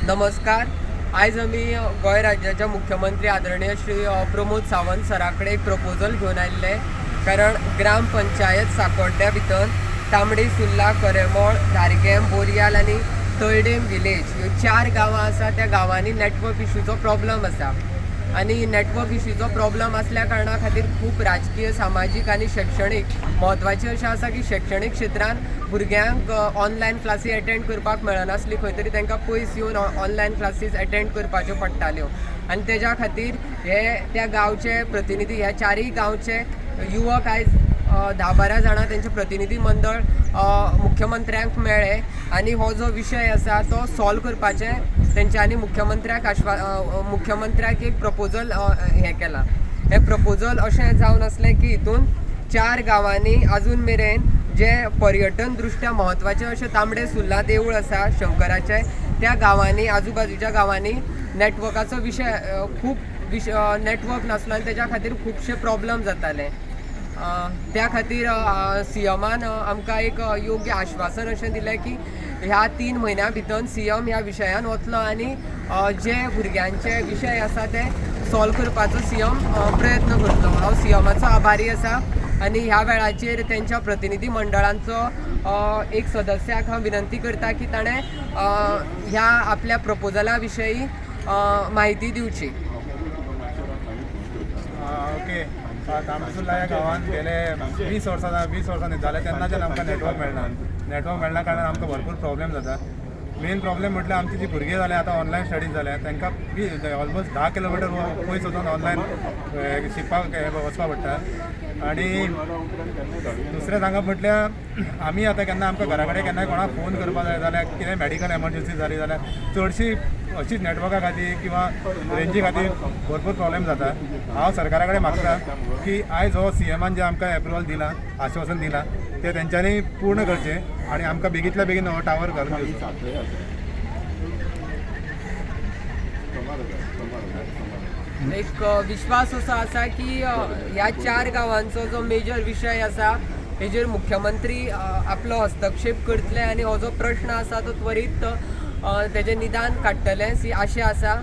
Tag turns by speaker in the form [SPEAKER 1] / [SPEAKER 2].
[SPEAKER 1] नमस्कार. आयज आमी गोंय राज्याच्या मुख्यमंत्री आदरणीय श्री प्रमोद सावंत सरा कडेन एक प्रपोजल घेवन आयिल्ले, कारण ग्राम पंचायत साकोड्ड्या भितर तांबडी सुर्ला, करेमोळ, धारगेम, बोरयाल आनी तळडेम विलेज ह्यो 4 गांवां आसा. त्या गांवांनी नेटवर्क इशूचो प्रॉब्लम आसा आनी नेटवर्क इशूचो प्रॉब्लम आसल्या कारणा खातीर खूब राजकीय, सामाजीक आनी शैक्षणीक म्हत्वाचें अशें आसा की शैक्षणीक क्षेत्रान भुरग्यांक ऑनलायन क्लासी एटेंड करपाक मेळनासली, खंय तरी तांकां पयस येवन ऑनलायन क्लासीस एटेंड करपाच्यो पडटाल्यो आनी तेज्या खातीर हे त्या गांवचे प्रतिनिधी, ह्या 4 गांवचे युवक आयज 10-12 जाणां तेंचे प्रतिनिधी मंडळ मुख्यमंत्र्यांक मेळ्ळे आनी हो जो विशय आसा तो सॉल्व करपाचें तेंच्यांनी मुख्यमंत्र्याक मुख्यमंत्र्याक एक प्रपोजल हें केलां. हें प्रपोजल अशें जावन आसलें की हितून 4 गांवांनी आजून मेरेन जे पर्यटन दृश्ट्या म्हत्वाचें अशें तांबडे सुर्ला देवूळ आसा शंकराचें, त्या गांवांनी आजूबाजूच्या गांवांनी नेटवर्काचो विशय खूब नेटवर्क नासलो आनी तेज्या खातीर खुबशे प्रॉब्लम जाताले. त्या खातीर सीएमान आमकां एक योग्य आश्वासन अशें दिलें की ह्या 3 म्हयन्या भितर सीएम ह्या विशयान वतलो आनी जे भुरग्यांचे विशय आसा ते सॉल्व करपाचो सीएम प्रयत्न करतलो. हांव सीएमाचो आभारी आसा आनी ह्या वेळाचेर तेंच्या प्रतिनिधी मंडळांचो एक सदस्याक हांव विनंती करता की ताणें ह्या आपल्या प्रपोजला विशयी म्हायती दिवची.
[SPEAKER 2] ओके, तांबडी सुर्ला ह्या गांवांत गेले 20 वर्सां जालें तेन्नाच्यान आमकां नेटवर्क मेळना. नेटवर्क मेळना कारणान आमकां भरपूर प्रॉब्लेम जाता. मेन प्रॉब्लेम म्हटल्यार आमची जी भुरगीं जाल्या आतां ऑनलायन स्टडीज जाल्या तांकां ऑलमोस्ट 10 किलोमिटर पयस वचून ऑनलायन शिकपाक वचपाक पडटा. आनी दुसरें सांगप म्हटल्यार आमी आतां केन्ना आमकां घरा कडेन केन्नाय कोणाक फोन करपाक जाय जाल्यार कितें मेडिकल एमर्जन्सी जाली जाल्यार चडशी अशीच नेटवर्का खातीर किंवा रेंजी खातीर भरपूर प्रॉब्लेम जाता. हांव सरकारा कडेन मागता की आयज हो सीएमान जें आमकां एप्रुवल दिलां, आश्वासन दिलां तें तेंच्यांनी पूर्ण करचें आनी आमकां बेगींतल्या बेगीन हो टावर घालून दिवचो.
[SPEAKER 1] एक विश्वास असो आसा की ह्या 4 गांवांचो जो मेजर विशय आसा हेजेर मुख्यमंत्री आपलो हस्तक्षेप करतले आनी हो जो प्रश्न आसा तो त्वरीत तेजें निदान काडटले अशी आशा आसा.